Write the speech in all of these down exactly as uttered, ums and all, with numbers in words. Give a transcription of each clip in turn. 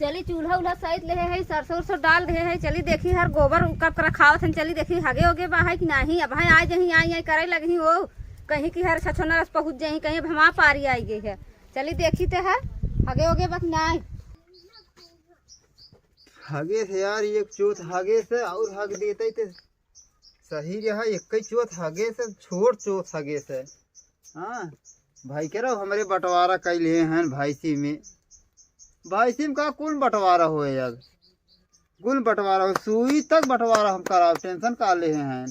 चली चूल्हा उल्हा सहित लेहे है, सरसों उरसों डाल देहे है। चली देखी हर गोबर कब रखावत हन, चली देखी हगे ओगे बा है कि नाही। अब है आ जही आई आई करे लगही हो, कहीं कि हर छछो नरस पहुँच जाही, कहीं अब हमार पारी आई गई है। चली देखी ते है हगे ओगे बा कि नाही। हगे से यार, एक चोथ हगे से और हग देते ते सही रहा, एक ही चोथ हगे से, छोट चोथ हगे से। हाँ, भाई कह रहा हमरे बंटवारा कई लिए हैं भैंसी में। भैंसी में का कुल बंटवारा होए अब, कुल बंटवारा हो, सुई तक बंटवारा हम कराव, टेंशन का ले हैं।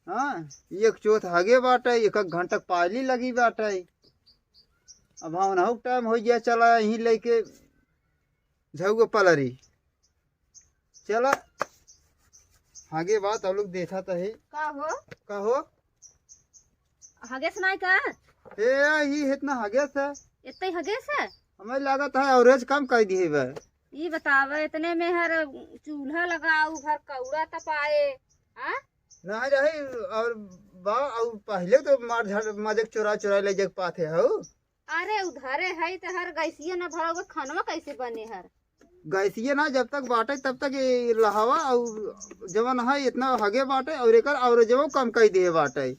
हाँ, एक चोथ हगे बाटे, एक एक घंटा पाली लगी बाटे। अब हाँ, उनहु टाइम हो गया, चला यहीं लेके झउगो पलरी। चला, आगे बात हम लोग देखा तो है। का हो? का हो? हगेस नाई का? ए, ई इतना हगेस है। इतना ही हगेस है? हमें लागत है एवरेज कम कर दिए बा। ई बतावे, इतने में हर चूल्हा लगाऊ, घर कौड़ा तपाए, आ? नहीं रही, और बा, और पहले तो मार झड़, मजे चोरा चोरा ले जाके पाथे हऊ। अरे उधारे है तो हर गैसिया ना भरा हुआ, खानवा कैसे बने हर? गैसिया ना जब तक बाटे तब तक ये लहावा, और जवन है इतना हगे बाटे, और एकर और जवन कम कई दिए बाटे।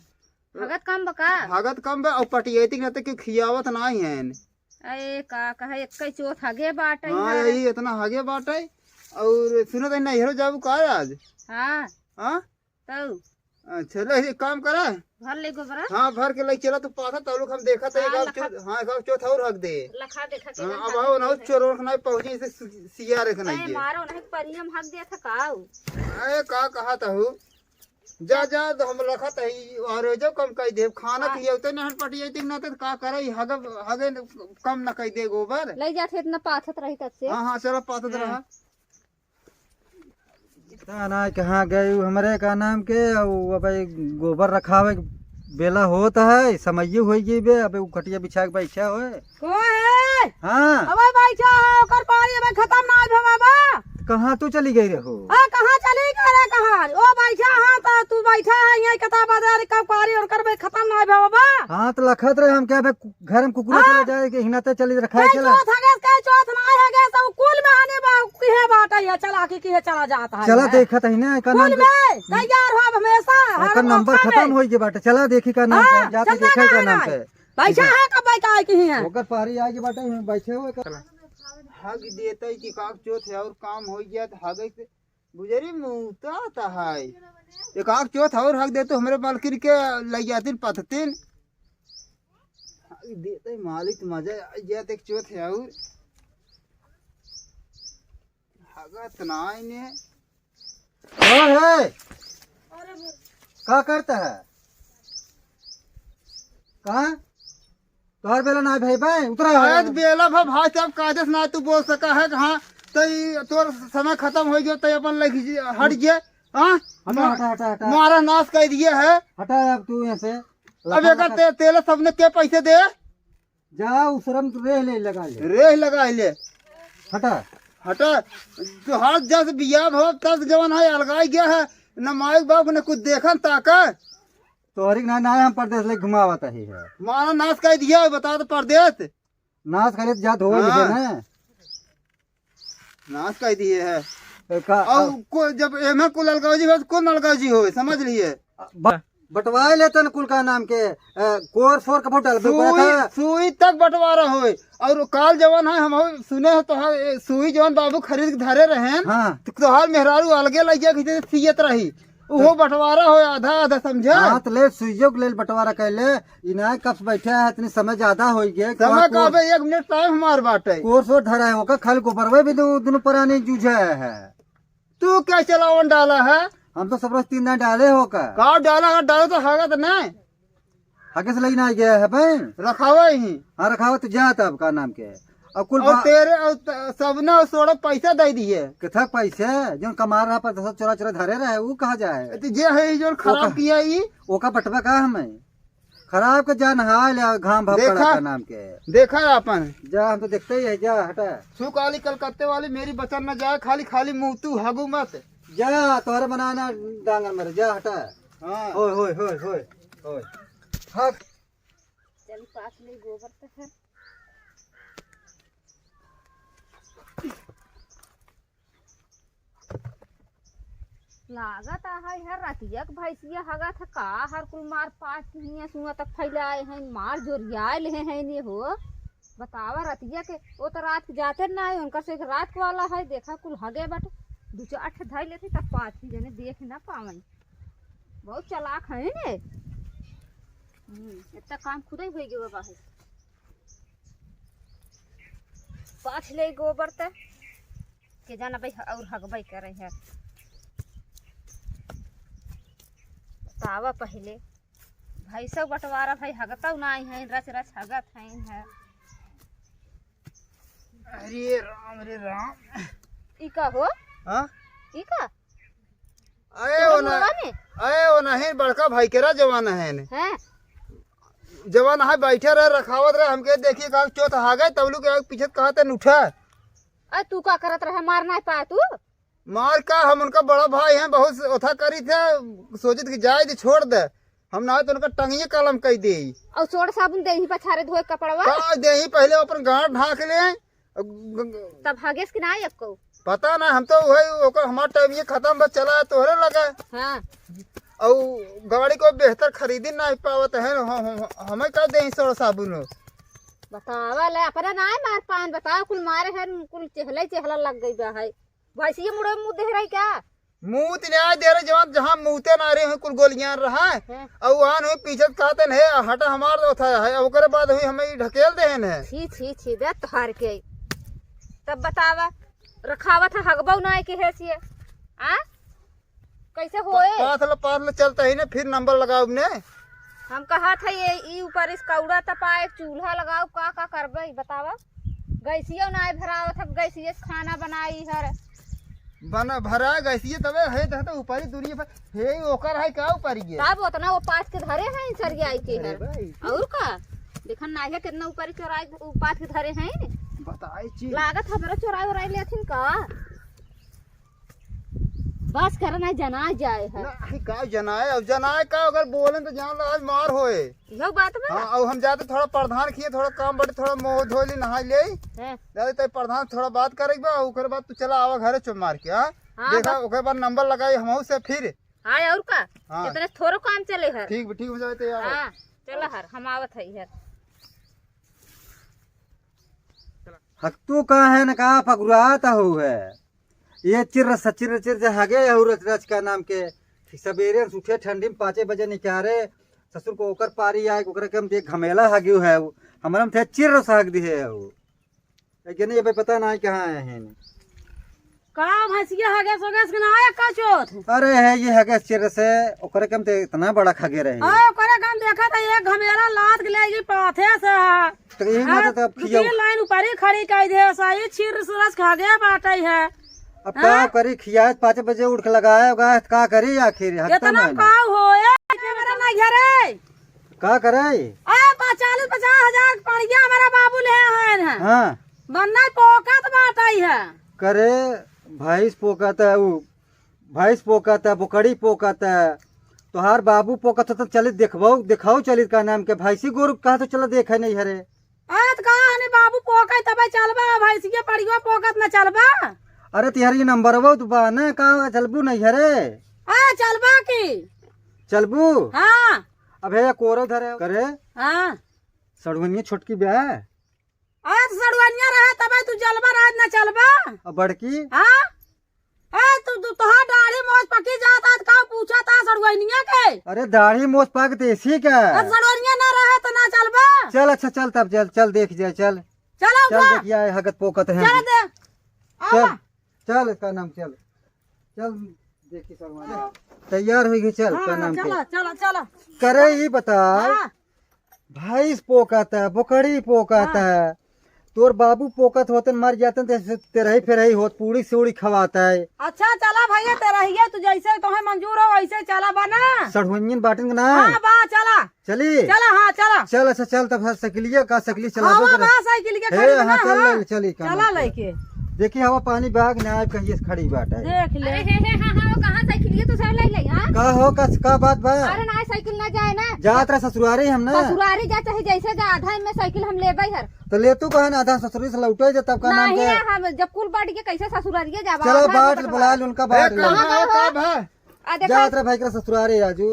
हगत कम बा का? हगत कम बा, और पटियैती ना तो क्यों खियावत ना ही है। अरे का कहे, एक ही चोथ हगे बाटे हाँ, हर। यही इतना हगे बाटे। और सुनो तो नैहरो जाबू का आज? हाँ। हाँ? तऊ। अच्छा, ले, एक काम करा। भर ले गोबरा। हाँ, भर के ले चला, तू पाथा, तब लोग हम देखा था, हाँ, एक आध लखा चो-, हाँ, एक आध चोथ और हक दे। लखा देखा के हाँ, लखा अब आओ ना, दे। चोर ओर नहीं पहुँचे, इसे सु-, सिया रखना हाँ, ये। मारो नहीं, परियम हक दिया था काऊ। अरे, का कहा था हूँ? जा, जा, तो हम रखा था ही, और जो कम कह दे, खाना हाँ। खियाते नहीं पटिए, ना तो का करे, हगे, हगे कम ना कह दे गोबर। ले जाते इतना पाथत रही तब से। हाँ, हाँ, चलो, पाथत हाँ। रहा। पता ना कहाँ गए उ हमरे का नाम के, उ अब गोबर रखावे के बेला होत है, समय होई गई बे, अबे उ खटिया बिछा के बैठा होए। को है? हाँ। अबे बैठा है, ओकर पारी अबे खत्म ना भवा बा। कहाँ तू चली गई रहो? आ, कहाँ चली गई रे, कहाँ? ओ बैठा है, तो तू बैठा है, यहीं कता बाजार का पारी ओकर बे खत्म ना भवा बा। हाँ, तो लखत रहे हम क्या बे घर में कुकुरा हाँ। चला जाए कि हिनाते चली रखा है कई चला। चोथ हगेस, कई चोथ ना हगेस, सब कुल में आने बा, किहे बाटे ये चला कि किहे चला जाता है चला ये। देखत ही ना, एकर कुल नाम के में तैयार हो हमेशा, हर एकर नंबर मौका खत्म में। होई के बाटे। चला देखी का नाम हाँ, के, जाते चंदा देखा का कहाँ नाम है? के। पैसा है कब का है कि है? ओकर पारी आए के बाटे, हम बैठे हुए कर। हग देते कि काक चोथ है और काम होई गया तो हगे के गुजरी मुता ता है। एक आग चोथ और हक दे तो हमरे मालकिन के लग जातिन पथतिन। हक देते मालिक मजा आ गया, देख चोथ है और हगत ना आईने। ओ है, का करता है? कहाँ? तोहर बेला ना भाई, भाई, उतरा है। शायद बेला भा भाई साहब काजस ना तू बोल सका है कि हाँ, तो ई तोर समय खत्म हो गयो, तो अपन लग जी, हट गया। हाँ? हटा, मा-, हटा, हटा, हटा। मारा नाश कर दिए है। हटा अब तू यहाँ से। अब एकर ते-, तेल सबने के पैसे दे? जा, उ शर्म तू रेह ले, लगा ले। रेह लगा ले। हटा। हटा। तोहार जस बियाह हो, तस जवन है, अलगाई गया है। न माई बाप ने कुछ देखन ताका। तोहरी के ना, ना हम परदेस ले घुमावत ही है। मारा नाश कर दिया, बता तो परदेस। नाश करे तो जात हो हाँ। ना। नाश कर दिए है। तो का, और अब को, जब एमे कुल अलगावजी हो, तो कौन अलगावजी हो, समझ लिए। ब-, बंटवाए लेतन कुल का नाम के, अ, कोर सोर का फोटो डाल दो, सुई, था। सुई तक बंटवारा होए। और काल जवन है, हम हो सुने हैं तोहार, ए, सुई जवन बाबू खरीद के धरे रहेन, हाँ। तो तोहार मेहरारू अलगे लग गया, कि सियत रही। उहो बंटवारा हो आधा आधा, समझे? हाँ, तो ले सुइयो के लेल बंटवारा कर ले। ई ना कब से बैठे है, इतनी समय ज्यादा हो गए। समय का बे, एक मिनट टाइम हमार बाटे। कोर्स और धरा है, ओका खाली गोबरवे भी दो, दोनों परानी जूझे है। तू क्या चलावन डाला है? हम तो सब रोज तीन दान डाले हो का? का डाला है? डालो तो हगत नहीं। हगे से लेना आ गया है भाई। रखावा ही। हाँ, रखावा तो जा तब का नाम के। और कुल और बा- तेरे और त-, सबने और सोड़ा पैसा दे दिए। किथा पैसे? जो कमा रहा पर दस चोरा चोरा धरे रहे, वो कहाँ जाए? तो जे है, जो खराब ओका- किया ई। ओका बटवा का हमें? खराब के जान हाल है, घाम भाप देखा? पड़ा का नाम के। देखा अपन। जा, हम तो देखते ही है, जा, हटा। छू काली कलकत्ते वाली मेरी बचन न जाए, खाली, खाली मुंह तू हगू मत। जा, तोहरे बनाना डांगन मरे, जा, हटा। हाँ। होय, होय, होय, होय, होय। हट। चल, पास में गोबर तो है। लागत आहै हर रतिया के भैंसिया हगत है का, हर कुल मार पाँच हियाँ सुआ तक फैलाए हैं, मार जोरियाए लेहे हैं ने हो। बतावा रतिया के, वो तो रात के जाते ना है, उनकर से एक रात को वाला है, देखा कुल हगे बट दू चार ठे धई लेते तब पाँच ही जने देख ना पावन। बहुत चालाक है ने। हम्म, इतना काम खुदे हो गयो बाबा है। पाछ ले गोबर त के जाना भाई और हगबई करे है। बतावा पहिले, भैंसो बंटवारा भाई हगतौ नाई है, रच रच हगत है, है। अरे राम रे राम। ई का हो? हाँ? ई का? अरे वो ना, जवान है? अरे वो नहीं, बड़का भाई केरा जवान है ने। हैं? जवान है, बैठे रहे, रखावत रहे, हमके देखिए का चोत हागे, तबलू के पीछे कहा तन उठा। अरे तू का करत रहे, मार ना पाए तू? मार का, हम उनका बड़ा भाई हैं, बहुत ओथा करी थे, सोचित कि जाए दे, छोड़ दे, हम ना तो उनका टंगिए कलम कई दे। और सोड़ साबुन देही पछारे धोए कपड़वा। का देही, पहले अपन गांठ ढांक ले, ग-, ग-, तब हगेस कि ना एको? पता ना, हम तो वही ओकर, हमार टाइम ये खत्म बस चला है तोहरे लगा। हाँ। और गाड़ी को बेहतर खरीदी ना पावत है, हम, हम, हमें का देही सोड़ साबुन हो? बतावा ले, अपना ना मार पान, बताओ, कुल मारे हैं, कुल चेहला ही चेहला लग गई बा है। भैंसिया मुड़े मुँह देह रही क्या? मुँह त न्याय दे रहे जवान, जहाँ मुँहते ना रहे हुई कुल गोलियां रहा है। हाँ। और वहान हुई पीछे कहते न, "हे, हटा हमार ओथा है।" ओकरे बाद हुई हमें ई ढकेल देहन है। छी, छी, छी, बे तोहार के। तब बतावा, रखावत है हगबौ ना के है सिए। आ? कैसे होए? पास लो, पास लो, चलता ही ना, फिर नंबर लगाओ ने। हम कहत है ये, ई ऊपर इस कौड़ा तपाए, चूल्हा लगाओ, का, का करबे, बतावा? गैसियो नाय भरावत, अब गैसिये से खाना बनाई हर। बना, भरा गैसिये तबे है, तो, तो ऊपरी दुनिया पर, हे, ओकर है का ऊपरी ये? तब उतना वो पास के धरे हैं, सरियाई के अरे हर। भाई। और का? देखन नाय है, कितना ऊपरी चोराई, उ पास के धरे हैं। बताई चीज। लागत हमरा चोराई ओराई लेथिन का? बस कर ना, जना जाए है। ना, का जनाए? अब जनाए का, अगर बोलें तो जान लो आज मार होए। इहो बात बा। हाँ, अब हम जाते थोड़ा प्रधान खिए, थोड़ा काम बटे, थोड़ा मुँह धो ली, नहा ले। हैं। जाते तो प्रधान थोड़ा बात करे बा, ओकर बाद तू चला आवा घरे चुप मार के, हाँ? हाँ, देखा, बस। ओकर बाद नंबर लगाई हमहू से फिर। हाँ, और का? हाँ। इतने थोड़ो काम चले हर। ठीक, ठीक हो जाए तो यार। हाँ, चला हर, हम आवत है हर। हक तू का है न का पगुरात हो है? ये चिर्र सचिर्र चिर्र जे हगे अहू रच रच का नाम के। सबेरे से उठे ठंडी में पाँचे बजे निकारे, ससुर को ओकर पारी आए, ओकरे के हम एक घमेला हग्यो है, हमरा में थे चिर्र से हग दिहे है वो। लेकिन ये भाई पता नहीं कहाँ है, है नहीं। का भैंसिया हगेस होगेस कि ना आया का चोथ? अरे है ये हगेस चिर्र से, ओकरे के हम ते इतना बड़ा खगे रहे। आ, ओकरे के हम देखा था एक घमेला लाद के ले गई पाथे से। तो यही हाँ, माता तब दू खियाऊ। तीन लाइन ऊपर ही खड़ी कर दे, सही चिर सुरस खा गया बाटे है। अब हाँ? का करी, खियाए पाँच बजे उठ के लगाए होगा, तो का करी आखिर, हद इतना तक ना। का होए, के मेरा नहीं घरे। का करे? आ, पचास, पचास हजार के पड़िया हमारा बाबू ले आए हैं। हाँ। बन्ना पोकत बाटे है। करे, भैंस पोकत है, उ भैंस पोकत है, बोकड़ी पोकत है, तोहार बाबू पोकत है तो चलित देखबो, देखाओ चलित का नाम के भैंसी गोरू कहा तो चला देखे नहीं हरे। आ, त कहा हने बाबू पोकत तबे चलबा, भैंसिया पड़ियो पोकत न चलबा। अरे तिहरी नंबरवा तो बा ना, का चलबू नहीं हरे? आ, चलबा की? चलबू? हाँ। अब हे कोरो धरे करे। हाँ। सड़ुनिया छोटकी बे। आज सड़ुआनिया रहे तबे तू जलबा, राज ना चलबा। अब बड़की? हाँ? ए, तू, तू, तोहार दाढ़ी मोछ पकी जात, आज का पूछा था सड़ुआनिया के? अरे दाढ़ी मोछ पाक देसी का? अब सड़ुआनिया ना रहे तो ना चलबा। चल अच्छा चल तब चल, चल देख जाए चल। चला चल उठा। देख आए हगत पोकत है। चल दे। चल, आवा। चल इसका नाम चल। चल देखी सड़ुआनिया। तैयार हो गई चल हाँ, का नाम चला, के। चला, चला। करे ही बता। हाँ। भैंस पोकत है, बोकड़ी पोकत हाँ। है, तोर बाबू पोकत होतन मर जातन ते तेरही फेरही होत पूड़ी सूड़ी खवात है। अच्छा चला भैया तेरहिया तू जैसे तोहे मंजूर हो वैसे चला बना। सड़हुनियन बाटन के ना। हाँ बा चला। चली? चला हाँ चला। चल अच्छा चल तब साइकिलिया का साइकिल चला हाँ दो बा जरा। साइकिल के हे, खड़ी बना हाँ, चल हाँ। ले, चली का चला नाम के। लेके। देखी हवा पानी बाग ना आए कहिए से खड़ी बात है। देख ले। अरे हे, हे, हाँ, हाँ, वो कहाँ साइकिल ये तो सब ले ले, हाँ? का हो, का, का बात बा? अरे ना, साइकिल ना जाए ना। जात रहा ससुरारी हम ना। ससुरारी जा चाहे जैसे जा, आधा में साइकिल हम लेबै हर। तो ले तू कहा ना, आधा ससुरारी से लौटे जा तब का नाम नहीं के? है, हम जब कुल बाटी के कैसे ससुरारिये जाबा, चलो आधा में बाट बटवा। बुला ले उनका ए, बाट का ले। कहाँ भा, का का हो? भा? आ देखा। जात रहे भाई के ससुरारे राजू।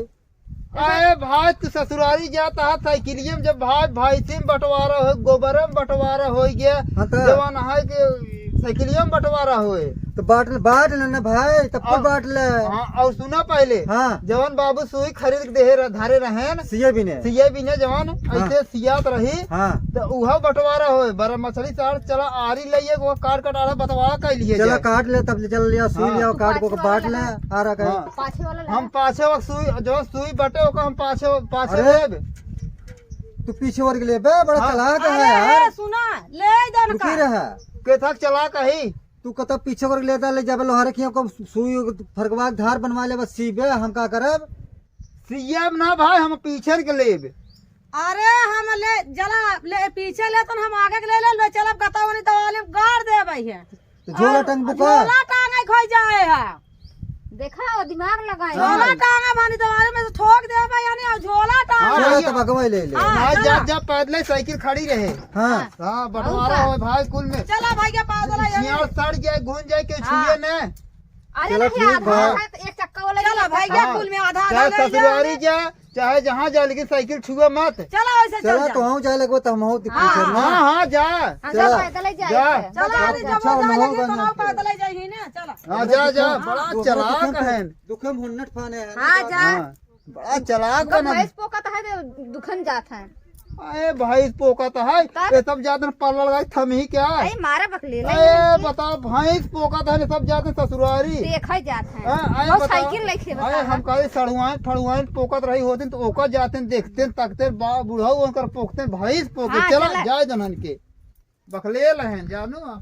अरे भाई, तू ससुरारी जात है साइकिलिये में, जब भाई, भैंसी में बंटवारा हो, गोबर में बंटवारा हो गया, हाँ तो। जवान है कि साइकिलिये में बंटवारा होए। तो बांट ले, बांट ले ना भाई, तब तो और बांट ले। हाँ, और सुना पहले, हाँ। जवान बाबू सुई खरीद के देहे रह-, धरे रहेन, सिए बिने। सिए बिने जवान, हाँ। ऐसे सियात रही, हाँ। तो उहा बंटवारा होए, बड़ा मछली सार चला आरी लइए, वो काट काट आला बंटवारा कर लिए चला जाए। काट ले, तब ले चल लिया, सुई हाँ। लिया, काट को पाछे बांट वाला ले, लगा। आ रहा कहीं। हाँ। पाछे वाला हम लगा। पाछे वक्त सुई, जो सुई बटे, ओका हम पाछे, पाछे अरे, लेब। तू पीछे ओर के लेबे, बड़ा हाँ। चालाक है अरे, यार। ए, सुना, ले दन रुकी का। रहा। के थक चालाक है? तू कतौ पीछे ओर के लेता, ले जाबे लोहारे खिया को सुई फरकवा के धार बनवा लेबे, सीबे, हम का करब? सीएम ना भाई, हम पीछे के लेब। अरे, हम ले, जला, ले, पीछे ले, तन हम आगे के ले ले, ले चलब, गतौनी दवाली में गाड़ देबै है। तो झोला आ, टांग बुका। झोला टांगे खोई जाए है। देखा, वो दिमाग लगाए। झोला हाँ। टांगा भानी दवाली में से ठोक देबै, यानी, और झोला टांगा। हाँ, चला भैया। तब अगवा ले ले। हाँ, हाँ, चला। जा, जा, पैदल ही साइकिल खड़ी रहे। हाँ। हाँ, बंटवारा और का? हो भाई कुल में। चला भैया, पैदल ही। सियार सड़ जाए, घुन जाए, के हाँ। छुए न। अरे चला नहीं, ठीक आधा बा। आधा तो एक चक्का वाला चला ले भैया, हाँ। कुल में आधा आधा चाहे ले जा। ससुरारी जा, चाहे जहाँ जा, लेकिन साइकिल छुआ मत। चला वैसे चल चला जा। तो हम जाए लगबो तो हम हो हाँ। पूछे ना। हाँ, हाँ, जा। हाँ, चला। जा, पैदल ही जाए जा। के। चला, जा, अरे जा। जब अच्छा, हम जाए हम लगे तो बना ना के। पैदल ही जाइए ना, चला। हाँ, जा, जा, हाँ। बड़ा दुख में, चालाक दुख में, हैं। दुख में हुन्नट फाने हैं ना, हाँ, जा। जा। हाँ, बड़ा चालाक उनका बना। भैंस पोकत है तो दुखन जात है। अरे भैंस पोकत है, तब? ये सब जात में पाला लगाई थमी क्या? अरे मारा बकले ले अरे लेके। बताओ, भैंस पोकत है, सब जात में ससुरारी। देखा जात है। हाँ, अरे वो बताओ। साइकिल लेके अरे बता। हम कहे सड़ुआइन फड़ुआइन पोकत रही होती तो ओकर जाते देखते तकते बा-, बुढ़ऊ उनकर पोकते भैंस पोके। हाँ, चला चला। जाए जनन के। बकलेल हैं, जानू, अपना